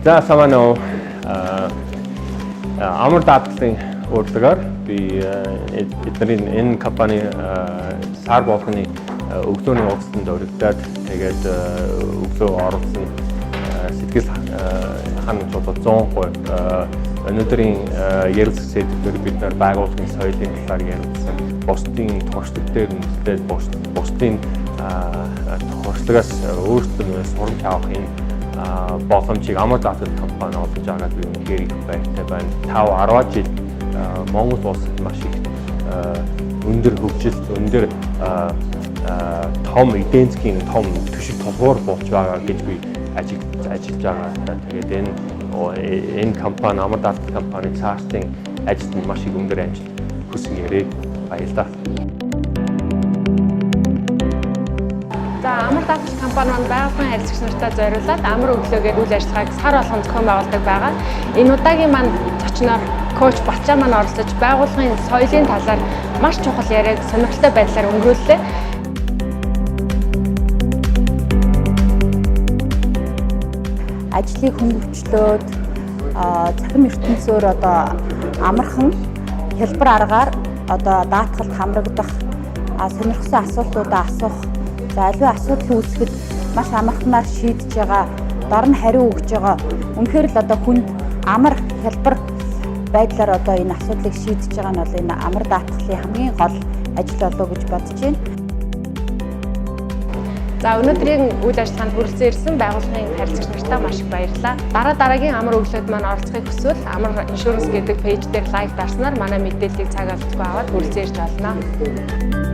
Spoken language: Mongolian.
За, сайн уу. Амар даатгалын урилгаар би эдний энэ компани сар болгоны өглөөний уулзалтанд оригдоод, тэгээд өглөө оролцсон сэтгэл ханамж бол 100%. Өнөөдрийн ярилцах сэдвээр бид нар байгууллагын соёлын талаар ярилцсан. Бусдын туршлага дээр үндэслээд, бусдын туршлагаас өөрсдөө сурамж авах энэ боломжийг Амар даатгал компани олгож байгаад би үнэхээр их баяртай байна. 5 10 жил Монгол улсад маш их өндөр хөгжилт, өндөр том эдийн засгийн том түшиг тулгуур болж байгаа гэж би ажиллаж байгаа. Тэгээд энэ компани, Амар даатгал компани цаашдын ажилд нь маш их өндөр амжилт хүсэн ярив. Баярлалаа. За, Амар даатгал компани маань байгууллагын харилцагч нартай зориулаад Амар өглөөгээд үйл ажиллагааг сар болгон зохион байгуулдаг байгаа. Энэ удаагийн маань зочноор коуч Балчаа маань оролцож, байгууллагын соёлын талаар маш чухал яриаг сонирхолтой байдлаар өнгөрүүллээ. Ажлыг хөнгөвчлөөд, цахим ертөнцөөр одоо амархан хялбар аргаар одоо даатгалд хамрагдах, сонирхсан асуултуудаа асуух, за аливаа асуудал үүсгэхэд маш амархнаар шийдэж байгаа, дор нь хариу өгж байгаа. Үнэхээр л одоо хүнд амар хялбар байдлаар одоо энэ асуудлыг шийдэж байгаа нь бол энэ Амар даатгалын хамгийн гол ажил болов гэж бодож байна. За, өнөөдрийн үйл ажиллагаанд хүрэлцэн ирсэн байгууллагын харилцагч нартаа маш их баярлалаа. Дараа дараагийн Амар өглөөд маань оролцохыг хүсвэл Амар Insurance гэдэг page дээр like дарснаар манай мэдээллийг цаг алдалгүй аваад хүрэлцэн ирж болно.